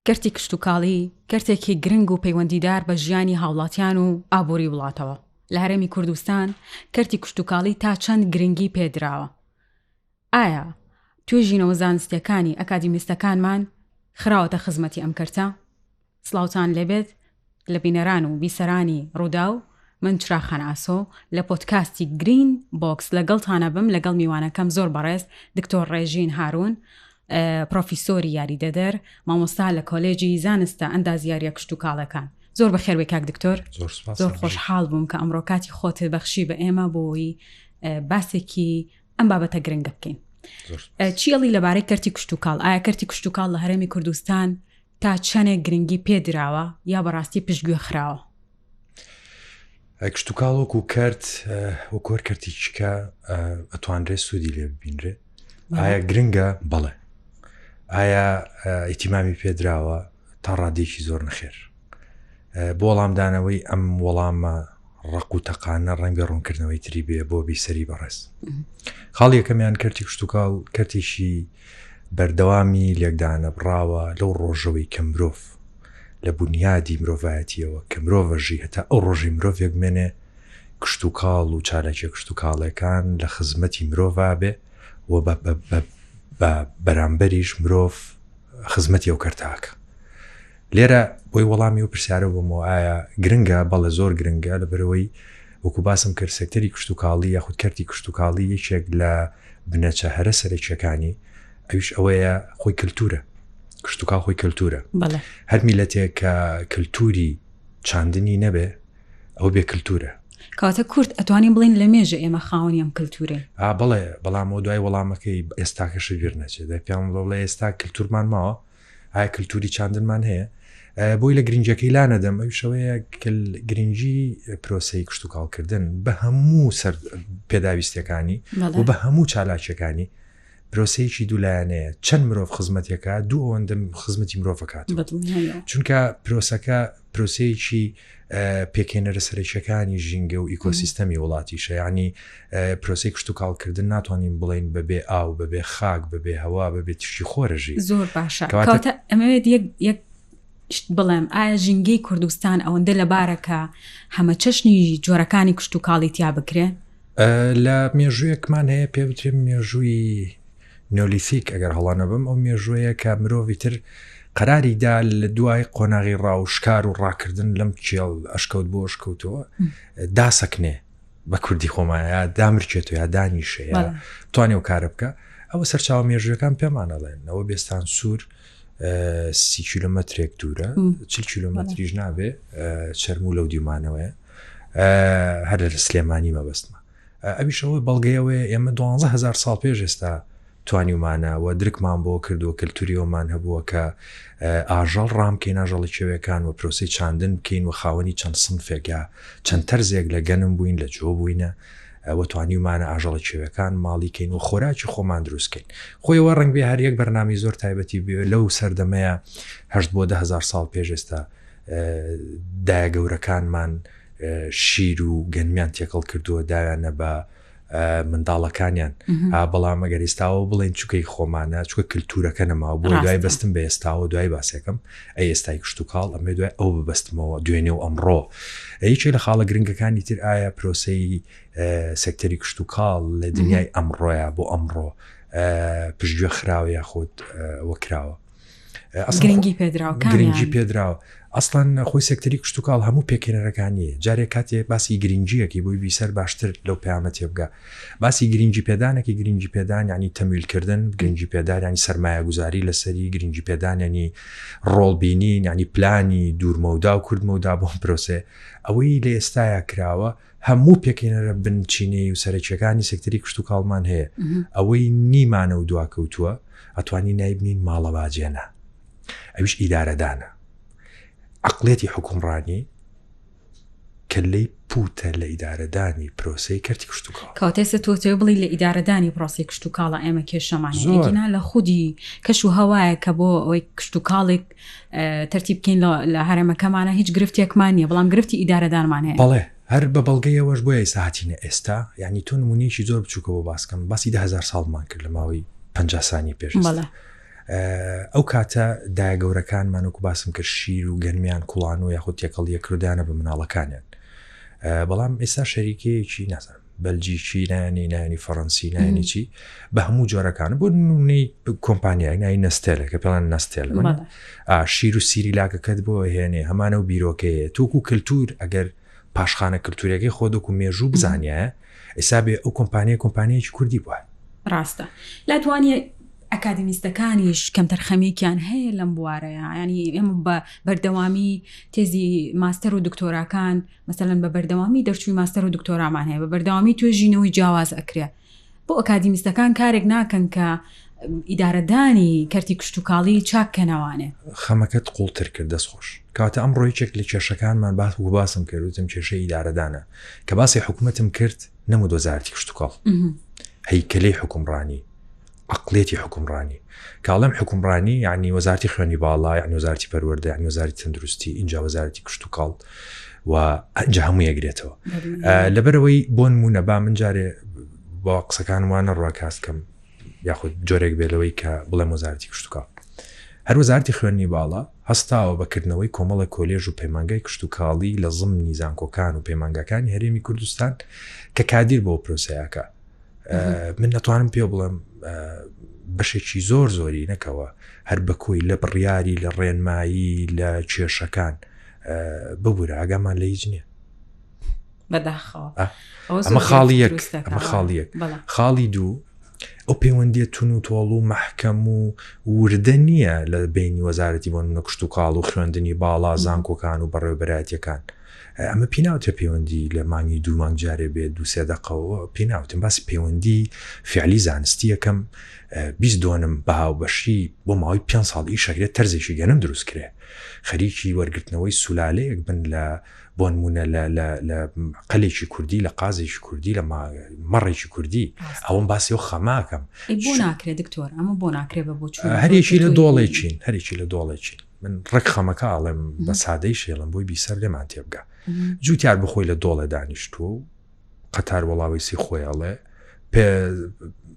کەرتی کشتوکاڵی کەرتێکی گرنگ و پەیوەندیدار بە ژیانی هاوڵاتیان و ئابووری وڵاتەوە. لە هەرێمی کوردستان کەرتی کشتوکاڵی تا چەند گرنگی پێ دراوە؟ ئایا توێژینەوە زانستییەکانی ئەکادیمیستەکانمان خراوەتە خزمەتی ئەم کەرتە؟ سڵاوتان لێبێت لە بینەران و بیسەرانی ڕووداو، من چراخان ئاسۆ لە پۆدکاستی گرین بۆکس لەگەڵتانە بم لەگەڵ میوانەکەم زۆر بەڕێز دکتۆر ڕێژین هارون پرۆفیسۆری یاریدەدەر مامۆستا لە کۆلێجی زانستە ئەندازیاریە کشتوکاڵەکان زۆر بەخێربێی کاک دکتۆر زۆر خۆشحاڵ بووم کە ئەمڕۆ کاتی خۆت بەخشی بە ئێمە بۆی باسێکی ئەم بابەتە گرنگە بکەین چیڵی لەبارەی کەرتی کشتتوکاڵ ئایا کەرتی کشتتوکاڵ لە هەرێمی کوردستان تا چەنێک گرنگی پێ دراوە یا بەڕاستی پشتگوێ خراوە؟ کشتوکاڵ وەکو کەرت وەکو هەر کەرتێکیکە ئەتوانرێت سوودی لێ ببینرێ ئایا گرنگە بەڵێ ئایا ئیتیمامی پێدراوە تا ڕادێکی زۆر نەخێر بۆ وەڵامدانەوەی ئەم وەڵامە ڕق و تەقانە ڕەنگە ڕوونکردنەوەی تری بێ بۆ بیسەری بەڕێز. خاڵی یەکەمیان کەرتی کشتوکاڵ کەرتێکی بەردەوامی لێکدانەبڕاوە لەو ڕۆژەوەی کە مرۆڤ لە بونیادی مرۆڤایەتیەوە کە مرۆڤە ژی هەتا ئەو ڕۆژەی مرۆڤێک بمێنێ کشتوکاڵ و چالاکیە کشتوکاڵێکان لە خزمەتی مرۆڤا بێ و بە بەرامبەریش مرۆڤ خزمەتی ئەو کەرتە ئەکا. لێرە بۆی وەڵامی ئەو پرسیارە بۆمەوە ئایا گرنگە؟ بەڵێ زۆر گرنگە لەبەرئەوەی وەکو باسم کرد سێکتەری کشتوکاڵی یاخود کەرتی کشتوکاڵی یەکێک لە بنەچە هەرە سەرەکیەکانی ئەویش ئەوەیە خۆی کللتورە کشتوکاڵ خۆی کللتورە هەر میلەتێک کە کللتوری چاندنی نەبێ ئەو بێ کللتورە کاتە کورد ئەتوانین بڵین لە مێژە ئێمە خاوەنی ئەم کللتورێ بڵێ بەڵام ئەو دوای وەڵامەکەی ئێستاکەشت بیر نەچێت دای پێیان بڵێ ئێستا کللتورمان ماوە ئایا کللتوری چاندنمان هەیە؟ بۆی لە گرنگیەکەی لا نەدەم ئەویشەوەیە گرنگی پرۆسەی کشتتوکاڵکردن بە هەموو سەر پێداویستەکانی و بە هەموو چالاکیەکانی پرۆسەیەکی دوولایەنەیە چەند مرۆڤ خزمەتێکە دوو ئەوەندە خزمەتی مرۆڤکات چونکە پرۆسەکە پرۆسەیەکی پێکهێنەرە سەرەکیەکانی ژینگە و ئیکۆسیستەمی وڵاتیشە یعنی پرۆسەی کشتتوکاڵکردن ناتوانین بڵین بەبێ ئاو بەبێ خاک بەبێ هەوا بەبێ تشکی خۆرەژی زۆر باشە کەواتە ئەمەوێت یەک یەک بڵێم ئایا ژینگەی کوردستان ئەوەندە لەبارە کە هەمە چەشنی جۆرەکانی کشتتوکاڵی تیا بکرێ لە مێژوویەکمان هەیە پێ بترێ مێژووی نۆلیسیک ئەگەر هەڵە نەبم ئەو مێژووەیە کە مرۆڤی تر قەراری دا لە دوای قۆناغی ڕاو شکار و ڕاکردن لەم کێڵ ئەشکەوت بۆ ئەشکەوتەوە داسەکنێ بە کوردی خۆمان یا دامرکێتەوە یا دانیشێ یا توانێ و کارە بکە ئەوە سەرچاوە مێژووەکان پێمان ئەڵێن ئەوە بێستان سوور سی کیلومترێک دوورە چل کیلومتریش نابێ چەرموو لەو دیمانەوەیە هەر لە سلێمانی مەبەستمە ئەویش ئەوەی بەڵگەی ئەوەیە ئێمە دوانزە هەزار ساڵ پێش ئێستا توانیومانە و درکمان بۆ کردووە کەلتوری ئەومان هەبووە کە ئاژەڵ ڕامکەین ئاژەڵی کێوێکان و پرۆسەی چاندن بکەین و خاوەنی چەند سنفێک یا چەند تەرزێک لە گەنم بووین لە جۆ بووینە و توانیومانە ئاژەڵە کێوێکان ماڵی کەین و خۆراکی خۆمان دروستکەین خۆیەوە ڕەنگ بێ هەر یەک بەرنامی زۆر تایبەتی بێ لەو سەردەمەیە هەشت بۆ 10هزار ساڵ پێش ئێستا دایە گەورەکانمان شیر و گەنمیان تێکەڵ کردووە داویانە بە منداڵەکانیان بەڵام ئەگەر ئێستاوە بڵێن چکەی خۆمانە چکە کللتورەکە نەماوە بۆ دوای بەستم بە ئێستاوە دوای باسێکم ئەی ئێستای کشتتوکاڵ ئەمێ دوای ئەو ببەستمەوە دوێنێ و ئەمڕۆ یەکێ لە خاڵە گرنگەکانی تر ئایا پرۆسەی سێکتەری کشتتوکاڵ لە دنیای ئەمڕۆیە بۆ ئەمڕۆ پشتگوێ خراوە یاخود وەکراوە گرنگی پێدراوە گرنگی پێدراوە ئەسڵەن خۆی سێکتەری کشتتوکاڵ هەموو پێکهێنەرەکانی جارێک کاتێ باسی گرنگیەکی بۆی بیسەر باشتر لەو پەیامە تێبگا باسی گرنگی پێدانێکی گرنگی پێدان ینی تەمویلکردن گرنگی پێدان ینی سەرمایەگوزاری لەسەری گرنگی پێدان ینی ڕۆڵبینی ینی پلانی دوورمەودا و کوردمەودا بۆم پرۆسێ ئەوەی لە ئێستایا کراوە هەموو پێکهێنەرە بنچینەیی و سەرەکیەکانی سێکتەری کشتوکاڵمان هەیە ئەوەی نیمانە و دواکەوتووە ئەتوانی نایبنین ماڵەباجێنە ئەویش ئیدارەدانە عقلێتی حکومڕانی کە لەی پوتە لە ئیدارەدانی پرۆسەی کەرتی کشتوکاڵ. کەواتە ئێستا تۆ تێ بڵی لە ئیدارەدانی پرۆسەی کشتوکاڵە ئێمە کێشەمان هەیە ئەگینا لە خودی کەش و هەوایە کە بۆ ئەوەی کشتوکاڵێک تەرتیب بکەین لە هەرێمەکەمانە هیچ گرفتێکمان نییە بەڵام گرفتی ئیدارەدانمان هەیە. بەڵێ هەر بە بەڵگەیەوەش بۆیە ئێستا هاتینە ئێستا یعنی تۆ نمونەیەکی زۆر بچووکە بۆ باسکەم باسی 10000 ساڵمان کرد لە ماوەی 50 سانی پێش ئێستا. ئەو کاتە دایە گەورەکانمان وەکو باسم کرد شیر و گەنمیان کوڵان و یاخود تێکەڵ یەکردانە بە مناڵەکانیان بەڵام ئێستا شەریکەیەکی نازانم بەلجیکی نانی نانی فەڕەنسی نانی چی بە هەموو جۆرەکان بۆ نمونەی کۆمپانیای ناوی نەستێلە کە پێڵان نەستێل شیر و سیری لاکەکەت بۆ هێنێ هەمانە و بیرۆکەیە تۆکو کللتور ئەگەر پاشخانە کللتورەکەی خۆ دۆک و مێژوو بزانایە ئێسا بێ ئەو کۆمپانیای کۆمپانیەکی کوردی بووە. ڕاستە لاتوانە ئەکادیمیستەکانیش کەمتەرخەمیەکیان هەیە لەم بوارەیە ینی ئێمە بە بەردەوامی تێزی ماستەر و دکتۆراکان مەسەلەن بە بەردەوامی دەرچووی ماستەر و دکتۆرامان هەیە بە بەردەوامی توێژینەوەی جیاواز ئەکرێ بۆ ئەکادیمیستەکان کارێک ناکەن کە ئیدارەدانی کەرتی کشتتوکاڵی چاک کەنەوانێ. خەمەکەت قوڵتر کرد دەست خۆش. کەواتە ئەمڕۆ یەکێک لە کێشەکانمان باس وەکو باسم کرد وتم کێشەی ئیدارەدانە کە باسی حکومەتم کرد نەموت وەزارەتی کشتتوکاڵ هەیکەلەی حکومڕانی عەقڵیەتی حوکمڕانی. کە ئەڵێم حوکمڕانی یەعنی وەزارەتی خوێندنی باڵا، یەعنی وەزارەتی پەروەردە، یەعنی وەزارەتی تەندروستی، ئینجا وەزارەتی کشتوکاڵ و ئینجا هەموو یەگرێتەوە. لەبەرەوەی بۆ نموونە با من جارێ بۆ قسەکان وان نەڕوا کاست کەم یاخود جۆرێک بێ لەوەی کە بڵێم وەزارەتی کشتوکاڵ. هەر وەزارەتی خوێندنی باڵا هەستاوە بە کردنەوەی کۆمەڵێک کۆلێژ و پەیمانگای کشتوکاڵی لە زمنی زانکۆکان و پەیمانگاکانی هەرێمی کوردستان کە کادیر بۆ پرۆسەیەکە من نەتوانم پێ بڵێم بەشێکی زۆر زۆری نەکەوە هەر بە کۆی لە بڕیاری لە ڕێنمایی لە کێشەکان ببوورە ئاگامان لە هیچ نییە بەداخەوە ئەمە خاڵی یەک ئەمە خاڵی یەک خاڵی دوو ئەو پەیوەندیە تون و تۆڵ و مەحکەم و وردە نییە لە بینی وەزارەتی بۆ منە کشت و کاڵ و خوێندنی باڵا زانکۆکان و بەڕێوبەرایەتیەکان ئەمە پیناوتە پەیوەندی لە مانگی دوو مانگ جارێ بێ دوو سێ دەقەوە پیناوتم باسی پەیوەندی فعلی زانستیەکەم 20 دۆنم بە هاوبەشی بۆ ماوەی پێ ساڵ ئیشەکرێت تەرزێکی گەنم دروست کرێ خەریکی وەرگرتنەوەی سولالەیەک بن لە بۆنمونە لە لە لە قەلێکی کوردی لە قازێکی کوردی لە مەڕێکی کوردی ئەوەم باسی و خەماکەم بۆ ناکرێ دکتۆر ئەمە بۆ ناکرێ بە بۆچوون هەرێکی لە دۆڵێکین هەرێکی لە دۆڵێکین من ڕێک خەمەکە ئاڵێم بە سادەی شێڵم بۆی بیسەر لێمان تێبگا جوتیار بخۆی لە دۆڵێ دانیشتووە و قەتار وەڵاوەیسی خۆی ئەڵێ پێ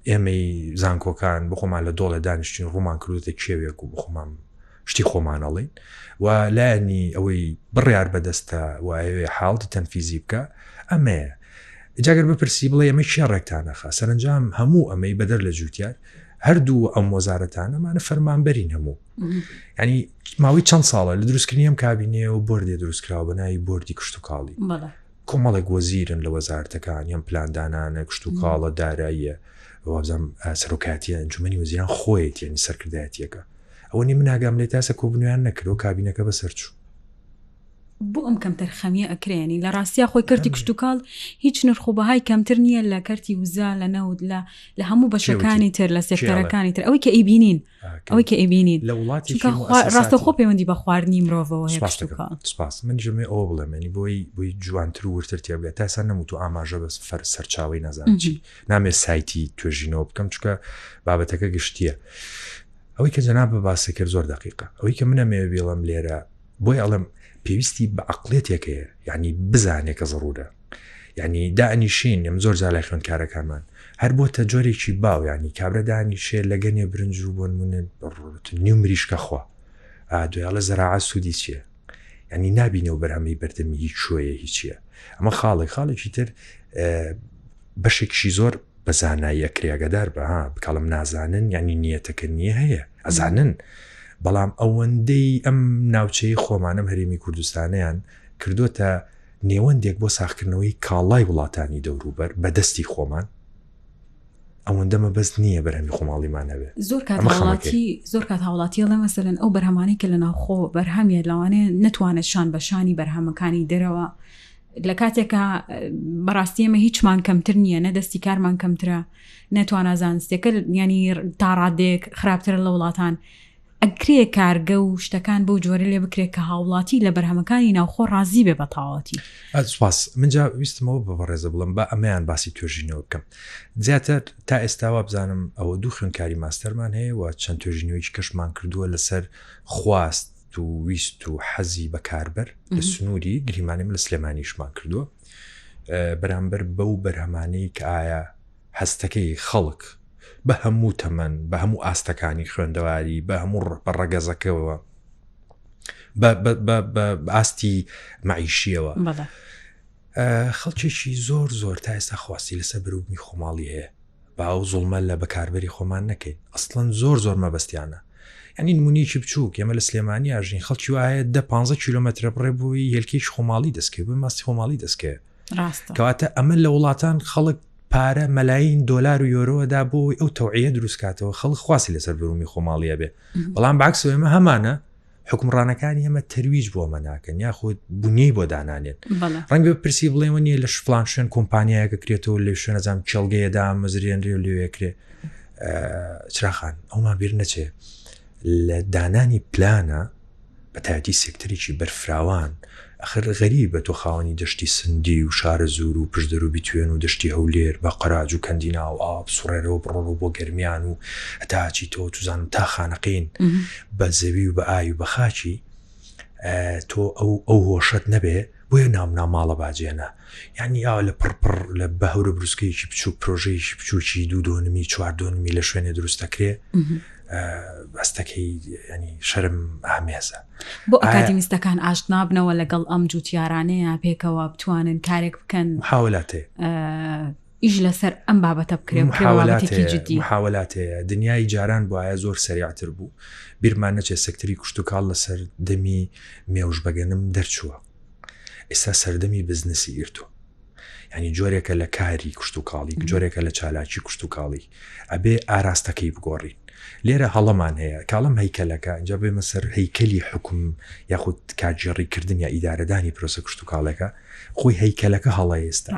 ئێمەی زانکۆکان بخۆمان لە دۆڵێ دانیشتین ڕوومان کردوتە کێوێک و بخۆمان شتی خۆمان ئەڵین و لایەنی ئەوەی بڕیار بەدەستە و ئەوێ حاڵتی تەنفیزی بکە ئەمەیە جاگەر بپرسی بڵێ ئەمە کێ ڕێکتانەخە سەرنجام هەموو ئەمەی بەدەر لە جوتیار هەردوو ئەم وەزارەتانەمانە فەرمانبەرین هەموو ینی ماوەی چەند ساڵە لە دروستکردنی ئەم کابینەیە و بۆردێ دروستکراوە بە ناوی بۆردی کشتتوکاڵی کۆمەڵێک وەزیرن لە وەزارتەکان یان پلاندانانە کشتتوکاڵە داراییە وابزانم سەرۆکایەتیە ئەنجومەنی وەزیران خۆیەتی ینی سەرکردایەتیەکە ئەوە نی من ئاگام لێ تاسە کۆبنیان نەکردەوە کابینەکە بەسەر چوو. بۆ ئەم کەمتەرخەمیە ئەکرێنی لە ڕاستیا خۆی کەرتی کشتتوکاڵ هیچ نرخ و بەهای کەمتر نییە لە کەرتی وزە لە نەوت لە لە هەموو بەشەکانی تر لە سێکتەرەکانی تر ئەوەی کە ئەیبینین ئەوەی کە ئەیبینین لە وڵاتی ڕاستەخۆ پەیوەندی بە خواردنی مرۆڤەوە هەیە سپاس من ژمێ ئەوە بڵێمێنی بۆی بۆی جوانتر و ورتر تێبگە تا سا نەموت و ئاماژە بەس فەر سەرچاوی نازانم چی نامێ سایتی توێژینەوە بکەم چکە بابەتەکە گشتیە ئەوەی کە جەناب بە باسی کرد زۆر دقیقە ئەوەی کە منە مێ بێڵم لێرە بۆی ئەڵم پێویستی بە عقلێتێک هەیە یعنی بزانێ کە ضرورە یعنی دانیشین ئەم زۆر جار لای خوێندکارەکانمان هەر بۆتە جۆرێکی باو ینی کابرا دانیشێ لەگەنێ برنج و بۆ نمونە نیو مریشکە خوا دویاڵە زەراعە سوودی چییە ینی نبینەوە بەرهەمی بەردەمی هیچ شۆیە هیچیە ئەمە خاڵێک خاڵێکی تر بەشێکشی زۆر بە زاناییە کرێگەدار بە ها بکەڵم نازانن ینی نیەتەکە نییە هەیە ئەزانن بەڵام ئەوەندەی ئەم ناوچەی خۆمانم هەرێمی کوردستانیان کردوتە نێوەندێک بۆ ساغکردنەوەی کاڵای وڵاتانی دەوروبەر بە دەستی خۆمان، ئەوەندە مەبەست نییە بەرهەمی خۆماڵیمان هەبێ. زۆر کات هاوڵاتی زۆر کات هاوڵاتی ئەڵێ مەسەلەن ئەو بەرهەمانەی کە لە ناوخۆ بەرهەمیە لەوانەیە نەتوانێت شان بە شانی بەرهەمەکانی دەرەوە لە کاتێکا بەڕاستی ئێمە هیچمان کەمتر نییە نە دەستی کارمان کەمترە نەتوانا زانستێکە ینی تا ڕادەیەک خراپترە لە وڵاتان ئەکرێ کارگە و شتەکان بەو جۆرە لێ بکرێت کە هاوڵاتی لە بەرهەمەکانی ناوخۆ ڕازی بێ بە تەواوەتی. سوپاس. من جا ویستمەوە بە بەڕێزە بڵێم با ئەمەیان باسی توێژینەوە بکەم. زیاتر تا ئێستا وابزانم ئەوە دوو خوێندکاری ماستەرمان هەیە و چەند توێژینەوەیەکی کەشمان کردووە لەسەر خواست و ویست و حەزی بەکاربەر لە سنووری گریمانیم لە سلێمانیشمان کردووە بەرامبەر بەو بەرهەمانەی کە ئایا هەستەکەی خەڵک. بە هەموو تەمەن بە هەموو ئاستەکانی خوێندەواری بە هەموو بە ڕەگەزەکەوە بە ئاستی مەعیشیەوە خەڵکێکی زۆر زۆر تا ئێستا خواستی لەسەر بەروبوومی خۆماڵی هەیە با ئەو زوڵمە لە بەکاربەری خۆمان نەکەین ئەسڵەن زۆر زۆر مەبەستیانە یعنی نمونەیەکی بچووک ئێمە لە سلێمانی ئاژین خەڵکی وایە دە پ کیلومترە بڕێ بووی هێلکێکی خۆماڵی دەستکەوت بۆی ماستی خۆماڵی دەستکەوێت کەواتە ئەمە لە وڵاتان خەڵک پارە مەلاین دۆلار و یۆرۆدا بۆی ئەو تەوعە دروستکاتەوە خەڵک خواستی لەسەر بەرومی خۆماڵیە بێ بەڵام باکسەوە ئێمە هەمانە حوکمڕانەکانی ئێمە تەرویج بۆ ئەمە ناکەن یاخود بنیەی بۆ دانانێن ڕەنگ بێ پرسی بڵێوە نییە لە فلان شوێن کۆمپانیایەکە کرێتەوە لە شوێنە زام کێڵگەیە دامەزرێنرێ و لەوێ کرێ چراخان ئەومان بیر نەچێ لە دانانی پلانە بە تایبەتی سێکتەرێکی بەرفراوان ئەخر غەریبە تۆ خاوەنی دەشتی سندی و شارە زور و پشدەر و بیتوێن و دەشتی هەولێر بە قەراج و کەندینا و ئاو بسوڕێرەوە بڕۆڕۆ بۆ گەرمیان و هەتا ئەچیتەوە توزانم تا خانەقین بە زەوی و بە ئاوی و بە خاکی تۆ ئەو ئەو هۆشت نەبێ بۆیە ناوم نا ماڵە باجێنە یعنی ئاوا لە پڕ پڕ لە بە هەورە بروسکەیەکی بچووک پرۆژەیەکی بچووکی دوو دۆنمی چوار دۆنمی لە شوێنێ دروست دەکرێ هەستەکەی ینی شەرم ئامێزە. بۆ ئەکادیمیستەکان ئاشت نابنەوە لەگەڵ ئەم جوتیارانەیە پێکەوە بتوانن کارێک بکەن محاولاتێ ئیش لەسەر ئەم بابەتە بکرێ جدی محاولاتەیە دنیای جاران بواە زۆر سەریعتر بوو بیرمان نەچێت سەکتەری کوشتتوکاڵ لەسەر دەمی مێوش بەگەنم دەرچووە ئێستا سەردەمی بزنسی گرتووە ینی جۆرێکە لە کاری کوشتتوکاڵی جۆرێکە لە چالاکی کوشتتوکاڵی ئەبێ ئاراستەکەی بگۆڕین لێرە هەڵەمان هەیە کاڵم هەیکەلەکە ئینجا بێمە سەر هەیکەلی حکوم یاخود کارگێڕیکردن یا ئیدارەدانی پرۆسە کشتتوکاڵەکە خۆی هەیکەلەکە هەڵە ئێستا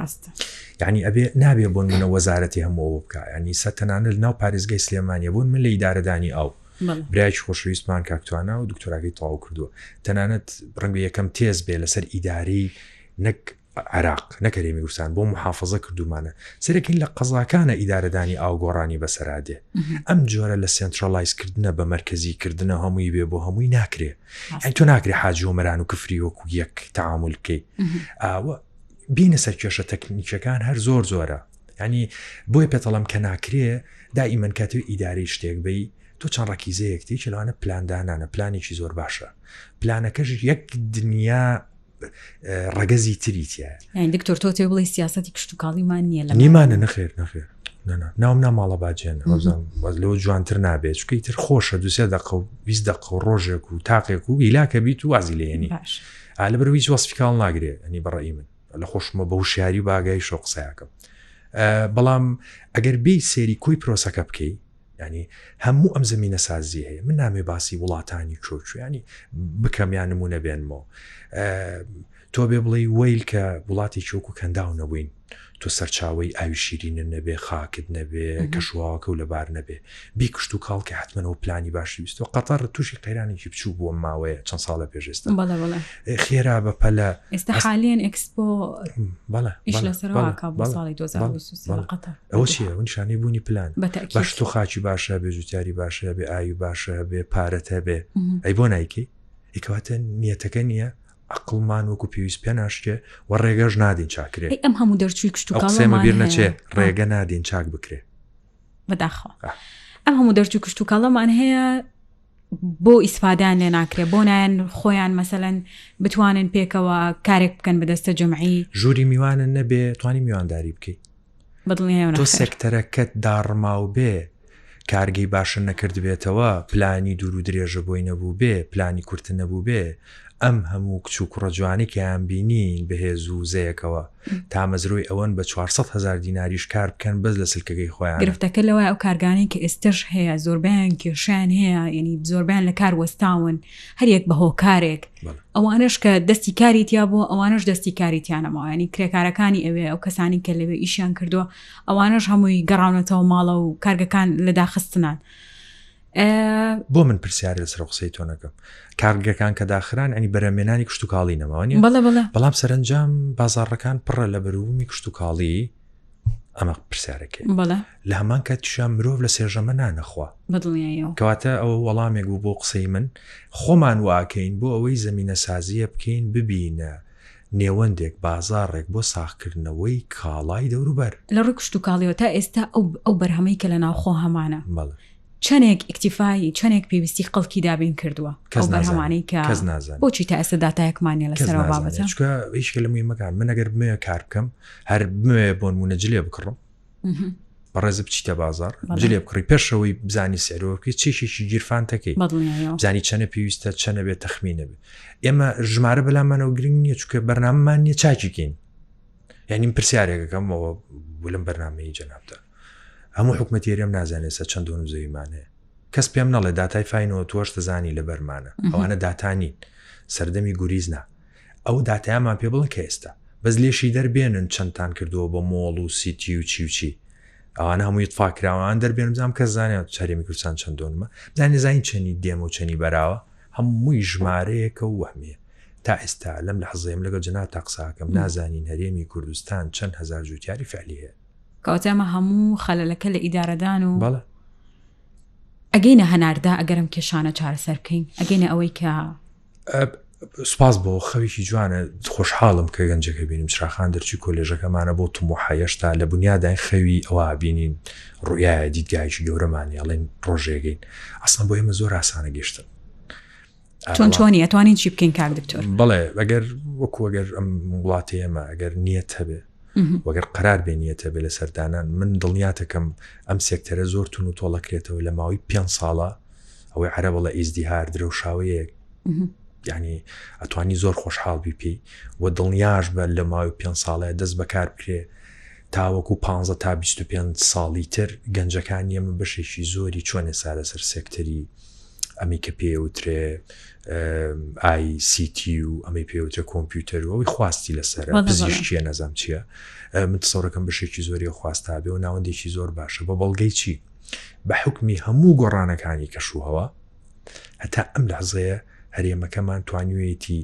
یعنی ئەبێ نابێ بۆن منە وەزارەتی هەموو بکە ینی سەتەنانە ناو پارێزگای سلێمانیە بوون من لە ئیدارەدانی ئاو برایکی خۆشەویستمان کاکتوانا و دکتۆراکەی تەواو کردووە تەنانەت ڕەنگە یەکەم تێز بێ لەسەر ئیداری نەک عێراق نەک هەرێمی کوردستان بۆ محافظە کردومانە سەرەکەین لە قەزاکانە ئیدارەدانی ئاو گۆڕانی بەسەرا دێ ئەم جۆرە لە centralize کردنە بە مەرکەزی کردنە هەمووی بێ بۆ هەمووی ناکرێ ئەی تۆ ناکرێ حاجی ئۆمەران و کفری وەکو یەک تعامل بکەی ئاوە بینە سەر کێشە تەکنیکەکان هەر زۆر زۆرە ینی بۆیە پێتەڵم کە ناکرێ دائیمەن کاتێ ئیدارەی شتێک بی تۆ چەند ڕەکیزەیەک تێکی لەوانە پلاندانانە پلانێکی زۆر باشە پلانەکەش یەک دنیا ڕەگەزی تری تایە. یانی دکتۆر تۆ تێ بڵێی سیاسەتی کشتوکاڵیمان نییە لە نیمانە نەخێر نەخێر ناوم نا ماڵە باجێن لەوە جوانتر نابێت چکەی تر خۆشە دوسێ دەقە و 20 دقە و ڕۆژێک و تاقێک و هیلاکە بیت و وازی لێنی لە بەر هیچ وەسفی کاڵ ناگرێ ئەنی بەڕێی من لە خۆشمە بە وشیاری و باگای شۆ قسەیەکەم بەڵام ئەگەر بێ سێری کۆی پرۆسەکە بکەی یانی هەموو ئەم زەمینە سازی هەیە من نامێ باسی وڵاتانی چۆچ ینی بکەم یان نمونە بێنمەوە تۆ بێ بڵێ ویل کە وڵاتی چۆک و کەنداو نەبووین تۆ سەرچاوی ئاوی شیرینە نەبێ خاکت نەبێ کەشواوەکە و لەبار نەبێ بی کشت و کاڵ کە حتممەوە پلانی باشی ویستۆ قەتەر تووشی قەیرانێکی بچوو بووە ماوەیە چەند ساڵە پێش ئێستا خێرا بە پەلە ئێستا حالیان ئەکسپۆ ئیش لەسەرەوە بۆ ساڵی 2023 قەتەر ئەوە چیە ئەوە نیشانەی بوونی پلان باش تۆ خاکی باشە بێ جوتیاری باشە بێ ئاوی باشە بێ پارەت هەبێ ئەی بۆ نایکەی ئیکواتە نیەتەکە نییە عقلمان وەکو پێویست پێ ناشکێ و ڕێگەش نادین چاکرێ ئەم هەموو دەرچووی کشتتوکاڵ بیر نەچێ ڕێگە نادین چاک بکرێ بەداخەوە ئەم هەموو دەرچوو کشتتوکاڵەمان هەیە بۆ ئیسفادەیان لێ ناکرێ بۆ نایەن خۆیان مەسەلەن بتوانن پێکەوە کارێک بکەن بەدەستە جمعی ژووری میوانە نەبێ توانی میوانداری بکەیت بەدڵنیایەوە تۆ نەخێر. سێکتەرەکەت داڕماو بێ کارگەی باشە نەکردبێتەوە پلانی دوور و درێژە بۆی نەبووبێ پلانی کورت نەبووبێ ئەم هەموو کچ و کوڕە جوانەی کەیان بینین بە هێز و وزەیەکەوە تامەزرۆی ئەوەن بە 400 هەزار دیناریش کار بکەن بەس لە سلکەکەی خۆیانە. گرفتەکە لەوەیە ئەو کارگانەی کە ئێستەش هەیە زۆربەیان کێشەیان هەیە یعنی زۆربەیان لە کار وەستاون هەریەک بە هۆکارێک ئەوانەش کە دەستی کاری تیا بووە ئەوانەش دەستی کاری تیا نەماوە یعنی کرێکارەکانی ئەوێ ئەو کەسانی کە لەوێ ئیشیان کردووە ئەوانەش هەمووی گەڕاونەتەوە ماڵە و کارگەکان لە داخستنان. بۆ من پرسیار لەسەر قسەی تۆ نەکەم کارگەکان کە داخران ئەنی بەرەمێنانی کشتتوکاڵی نەماوە نیە بەڵام سەرنجام بازاڕەکان پڕە لە بەروبوومی کشتتوکاڵی ئەمە پرسیارەکەی لە هەمان کاتیشا مرۆڤ لە سێژەمە نانەخوا کەواتە ئەوە وەڵامێک بوو بۆ قسەی من خۆمان واکەین بۆ ئەوەی زمینە سازیە بکەین ببینە. نێوەندێک، بازاڕێک بۆ ساغکردنەوەی کاڵای دەوروبەر. لە ڕووی کشتوکاڵیەوە تا ئێستا ئەو ئەو بەرهەمەی کە لە ناوخۆ هەمانە چەندێک ئیکتیفای چەندێک پێویستی خەڵکی دابین کردووە کەس بەرهەمانەی کە کەس نازانێت بۆچی تا ئێستا داتایەکمان نیە لەسەر ئەو بابەتە؟ چونکە هیچ لە مهمەکان من ئەگەر بمەوێ کار بکەم هەر بمەوێ بۆ نموونە جلێ بکڕم بەڕێزە بچیتە بازار جلێ بکڕی پێشەوەی بزانی سەرۆکی چێشێکی گیرفانتەکەی بزانی چەنە پێویستە چەنە بێت تەخمینە بێ ئێمە ژمارە بەلامانەوە گرنگ نییە چونکە بەرنامەمان نییە چاکیکەین یعنی پرسیارێکەکەمەوە بلم بەرنمەی جەنابتە هەموو حکومەتی هەرێم نازانێت سە چەند دۆنم زەویمان هەیە کەس پێم نەڵێ داتای فاینەوە تۆش دەزانی لەبەرمانە ئەوانە داتانین سەردەمی گوریز نا ئەو داتایەمان پێ بڵێن کە ئێستا بەس لێشی دەربێنن چەندتان کردووە بە مۆڵ و سیتی و چی و چی ئەوانە هەمووی تفا کراوان دەربێن بزانام کەس زانێت هەرێمی کوردستان چەند دۆنمە بزانێ زانین چەنی دێمە و چەنی بەراوە هەمووی ژمارەیەکە و وەهمیە تا ئێستا لەم لەحزەیەم لەگەڵ جەنابتا قساکەم نازانین هەرێمی کوردستان چەند هەزار جوتیاری فعلی هەیە. کەواتە ئەمە هەموو خەلەلەکە لە ئیدارەدان و بەڵێ. ئەگەینە هەناردە ئەگەر ئەم کێشانە چارەسەر بکەین ئەگەینە ئەوەی کە سوپاس بۆ خەوێکی جوانە خۆشحاڵم کە گەنجەکە بینیم چراخان دەرچی کۆلێژەکەمانە بۆ تموحە هێشتا لە بنیادای خەوی ئەوە بینین ڕویایە دیدگایکی گەورەمانی ئەڵێن ڕۆژێگەین ئەسڵەن بۆ ئێمە زۆر ئاسانە گەشتن چۆن چۆنی ئەتوانین چی بکەین کاک دکتۆر بەڵێ ئەگەر وەکو ئەگەر ئەم وڵاتی ئێمە ئەگەر نیەت هەبێ وەگەر قرار بێ نیەتە بێ لە سەردانان من دڵنیاتەکەم ئەم سێکتەرە زۆر تون و تۆڵەکرێتەوە لە ماوەی پێ ساڵە ئەوەی عەرەب ئەڵێ ئیزدیهار درەوشاوەیەک یعنی ئەتوانی زۆر خۆشحاڵ بی پێی و دڵنیاش بە لە ماوەی پێ ساڵەیە دەست بەکار بکرێ تاوەکو 15 تا 25 ساڵی تر گەنجەکان ئێمە بەشێکی زۆری چۆن ئێستا لەسەر سێکتەری ئەمی کە پێوترێ ئای سیتی و ئەمەی پێوترە کۆمپیوتەر و ئەوەی خواستی لەسەر پزیشکیە نەزام چییە من تسەورەکەم بەشێکی زۆری خواستا بێ و ناوەندێکی زۆر باشە بە بەڵگەی چی بە حوکمی هەموو گۆڕانەکانی کەشوهەوا هەتا ئەم لەحزەیە هەرێمەکەمان توانیوێتی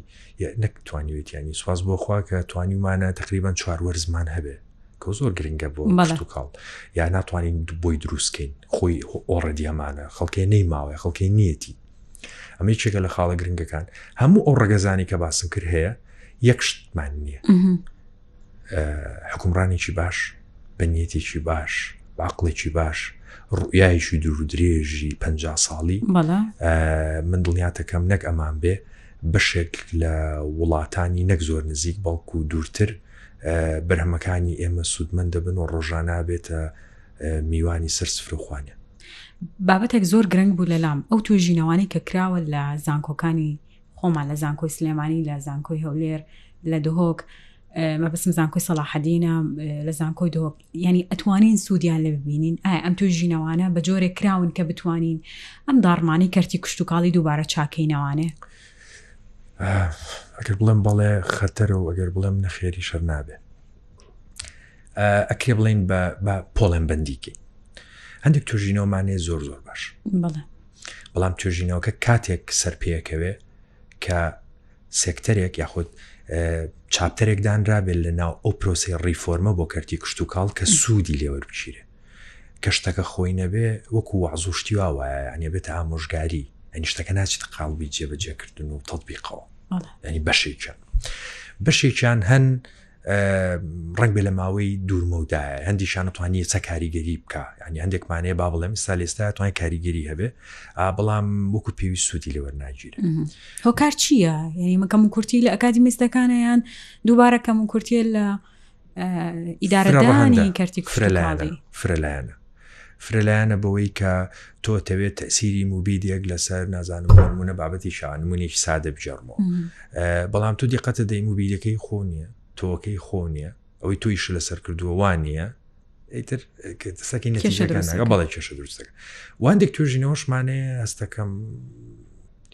نەک توانیوێتیانی سواز بۆ خوا کە توانیومانە تقریبان چوار وەرزمان هەبێ کە زۆر گرنگە بۆ کشتوکاڵ یا ناتوانین بۆی دروستکەین خۆی ئۆڕەدیەمانە خەڵکێ نەی ماوەی خەڵکی نیەتی ئەمە یەکێکە لە خاڵە گرنگەکان هەموو ئەو ڕەگەزانی کە باسم کرد هەیە یەک شتمان نییە حوکمڕانێکی باش، بە نیەتێکی باش، بە عەقڵێکی باش، ڕوئیایەکی دوور و درێژی پەنجا ساڵی، من دڵنیاتەکەم نەک ئەمان بێ، بەشێک لە وڵاتانی نەک زۆر نزیک بەڵکو دوورتر بەرهەمەکانی ئێمە سوودمەند دەبن و ڕۆژانە بێتە میوانی سەر سفرە خوانیان. بابەتێک زۆر گرنگ بوو لەلام ئەو توێژینەوانەی کە کراوە لە زانکۆکانی خۆمان لە زانکۆی سلێمانی لە زانکۆی هەولێر لە دهۆک مەبەستم زانکۆی سەڵاحەدینە لە زانکۆی دهۆک ینی ئەتوانین سوودیان لێ ببینین ئایا ئەم توێژینەوانە بە جۆرێک کراون کە بتوانین ئەم داڕمانی کەرتی کشتتوکاڵی دووبارە چاکەینەوانێ ئەگەر بڵێم بەڵێ خەتەرە و ئەگەر بڵێم نەخێری شەر نابێ ئەکرێ بڵین بە پۆڵێن بەندیکەین هەندێک توژینەوەمانێ زۆر زۆر باش بەڵام توێژینەوەکە کاتێک سەرپێکەوێ کە سێکتەرێک یاخود چاپتەرێک دانرابێت لە ناو ئەو پرۆسی ڕیفۆرمە بۆ کەرتی کشتتوکاڵ کە سوودی لێوەربگیرێ کە شتەکە خۆی نەبێ وەکو وەعزوشتی وا وایە یعنی بێتە ئامۆژگاری ئەنی شتەکە ناچێت قاڵبی جێبەجێکردن و تەطبیقەوە ینی بەشێکیان بەشێکیان هەن ڕەنگ بێ لە ماوەی دوورمەودایە هەندیشان توانیە چە کاریگەری بکە ینی هەندێکمانەیە با بڵێم ئستا لێستا توانای کاریگەری هەبێ بەڵام وەکو پێویست سوودی لێوەرناگیرێ هۆکار چییە؟ یعنی مەکەم و کورتی لە ئەکادیمیستەکانە یان دووبارە کەم و کورتیە لە ئیدارەدانی کەرتی فرەلایەنە فرەلایەنە فرەلایەنە بەوەی کە تۆ تەوێت تەسیری موبیدێک لەسەر نازانم بۆ نمونە بابەتی شا نمونێکی سادە بگێڕمەوە بەڵام تۆ دیقەتە دەی موبیلەکەی خۆ نییە تۆکەی خۆ نییە ئەوەی تۆیش لەسەر کردووە وان نییە ئیتر سەکی نەتیجەکە بەڵێ کێشە دروستەکە واندێک توێژینەوەشمانەیە هەستەکەم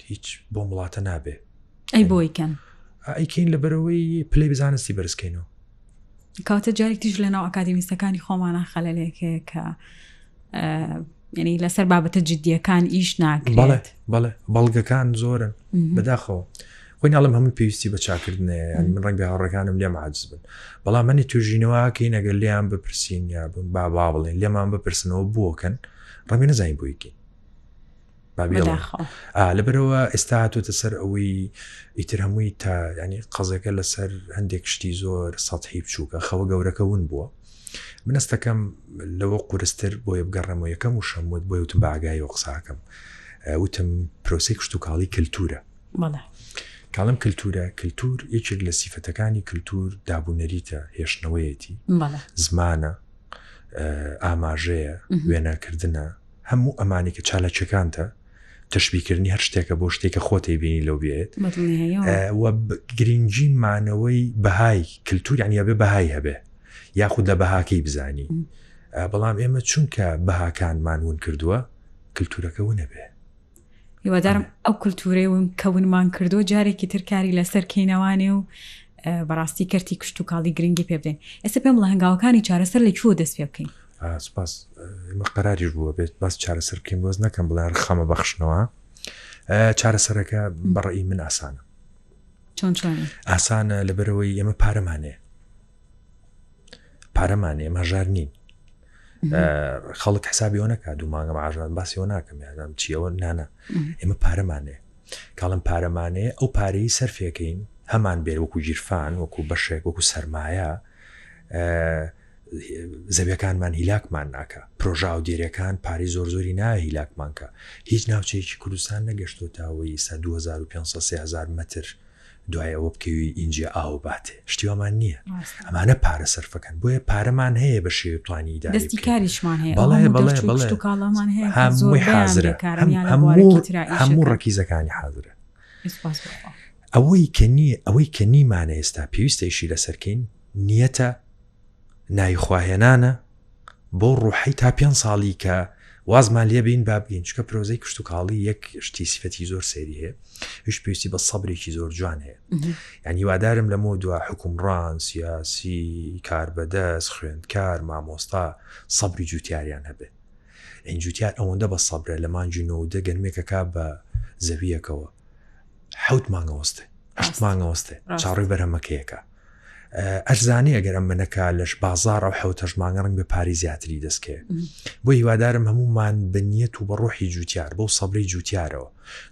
هیچ بۆ وڵاتە نابێ ئەی بۆیکەن ئەیکەین لەبەرەوەی پلەی بزانستی بەرزکەینەوە کەواتە جارێک تیش لەناو ئەکادیمیستەکانی خۆمانە خەلەلێک هەیە کە ینی لەسەر بابەتە جددیەکان ئیش ناکرێت بەڵێ بەڵگەکان زۆرن بەداخەوە خۆی ناڵم هەموو پێویستی بە چاکردنێ ینی من ڕەنگ بێ هاوڕەکانم لێم عاجز بن بەڵام منی توژینەوەکەی نەگەر لێیان بپرسین یا بوون با با بڵێن لێمان بپرسنەوە بۆکەن ڕەنگە نەزانین بۆیکەین. لەبەرەوە ئێستا هاتوتە سەر ئەوەی ئیتر هەمووی تا ینی قەزەکە لەسەر هەندێک شتی زۆر سەحی بچووکە خەوە گەورەکە ون بووە منەستەکەم لەوە قورستر بۆیە بگەڕێمەوە یەکەم و شەموت بۆی وتم بە ئاگایی و قساکەم وتم پرۆسی کشتتوکاڵی کللتورە کاڵم کللتورە کللتور یەکێک لە سیفەتەکانی کللتور دابوونەریتە هێشتنەوەیەتی زمانە ئاماژەیە وێناکردنە هەموو ئەمانی کە چالاکیەکانتە تەشبیکردنی هەر شتێکە بۆ شتێکە خۆتی بینی لەو بێت و گرنگی مانەوەی بەهای کللتور یعنی ئەبێ بەهای هەبێ یاخود لە بەهاکەی بزانی بەڵام ئێمە چونکە بەهاکانمان ون کردووە کللتورەکە ونەبێ هیوادارم ئەو کللتورەی ون کە ونمان کردو جارێکی تر کاری لەسەر کەینەوانێ و بەڕاستی کەرتی کشتتوکاڵی گرنگی پێ بدەین ئێستا پێم لە هەنگاوەکانی چارەسەر لە کوێ دەست پێ بکەین سپاس ئێمە قەراریش بووە بێت باس چارەسەر بکەین بۆز نەکەم بڵێ خەمە بەخشنەوە چارەسەرەکە بەڕێی من ئاسانە چۆن چۆن ئاسانە لەبەرەوەی ئێمە پارەمانێ پارەمان ئێمە ژار نین خەڵک حسابی ئەوە نەکات دوو مانگە معاشمان باسی ئەوە ناکەم یادام چیەوە نانە ئێمە پارەمانێ کاڵم پارەمانێ ئەو پارەی سەرفێکەین هەمان بێت وەکو گیرفان وەکو بەشێک وەکو سەرمایە زەویەکانمان هیلاکمان ناکە پرۆژە ئاودێریەکان پارەی زۆر زۆری نایە هیلاکمان کە هیچ ناوچەیەکی کوردستان نەگەشتۆتەوەی ئیستا 2500 3000 متر دوای ئەوە بکەوی ئینجا ئاو باتێ شتی وامان نییە ئەمانە پارە سەرفەکەن بۆیە پارەمان هەیە بە شێوەی توانی ئیداری دەستی کاریشمان هەیە بەڵێ بەڵێ بەڵێ کاڵامان هەیە هەمووی حازرە هەموو هەموو ڕەکیزەکانی حازرە ئەوەی کە نییە ئەوەی کە نیمانە ئێستا پێویستە ئیشی لەسەرکەین نیەتە ناوی خواهێنانە بۆ ڕوحی تا پێ ساڵی کە وازمان لێ بین با بگەین چکە پرۆزەی کشتتوکاڵی یەک شتی سفەتی زۆر سەیری هەیە هیچ پێویستی بە سەبرێکی زۆر جوان هەیە یعنی هیوادارم لەمە دوا حکومڕان سیاسی کاربەدەست خوێندکار مامۆستا سەبری جوتیاریان هەبێ ئەین جوتیار ئەوەندە بە سەبرە لە مانگی نۆودە گەرمێکەکە بە زەویەکەوە حوت مانگەوەستێ هەشت مانگەوەستێ چاڕی بەرهەمەکەیەکە ئەشزانێ ئەگەر ئەم منەکە لەش بازار ئەو حوتەش مانگە ڕنگ بە پاری زیاتری دەستکێ بۆ هیوادارم هەمومان بنیەت و بە ڕۆحی جوتیار بۆ سەبری جوتیارەوە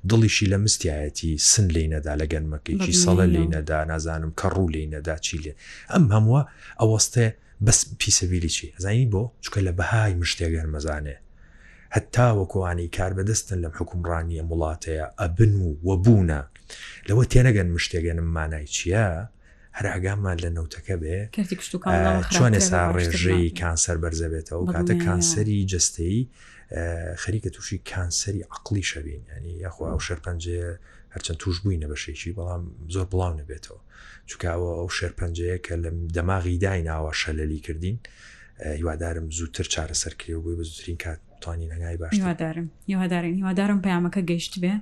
دڵیشی لە مستایەتی سن لی نەدا لە گەنمەکەی سەڵە لی نەدا نازانم کە ڕوو لی نەدا چی لێ ئەم هەمووە ئەوەستێ بەس پیسەبیلی چی ئەزانی بۆ چکە لە بەهای مشتێ گەرمەزانێ هەتا وەکو ئەوانەی کاربەدەستن لەم حوکمڕانی ئەم وڵاتەیە ئەبن و وە بوونە لەوە تێنەگەن مشتێگەنم مانای چییە هەر ئاگامان لە نەوتەکە بێ کەرتی کشتوکاڵ لەوە چۆن خراپترە ئێستا لە باشتر ڕێژەی نابێ. کانسەر بەرزەبێتەوە ئەو کاتە بەدڵنیایەوە. کانسەری جەستەیی خەریکە تووشی کانسەری عقلی شەبین ینی یاخوا ئەو شێرپەنجەیە هەرچەند توش بووینە بەشێکی بەڵام زۆر بڵاو نەبێتەوە چونکە ئەوە ئەو شێرپەنجەیە کە لە دەماغی دایناوە شەلەلی کردین هیوادارم زووتر چارەسەر کرێ و بۆی بە زووترین کات بتوانین هەنگاوی باشتر هیوادارم هیوادارین هیوادارم پەیامەکە گەیشتبێ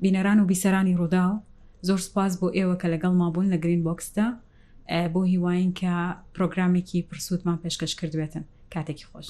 بینەران و بیسەرانی ڕووداو زۆر سوپاس بۆ ئێوە کە لەگەڵما بوون لە گرین بۆکسدا بۆ هیواین کە پرۆگرامێکی پرسوودمان پێشکەش کردوێتن کاتێکی خۆش.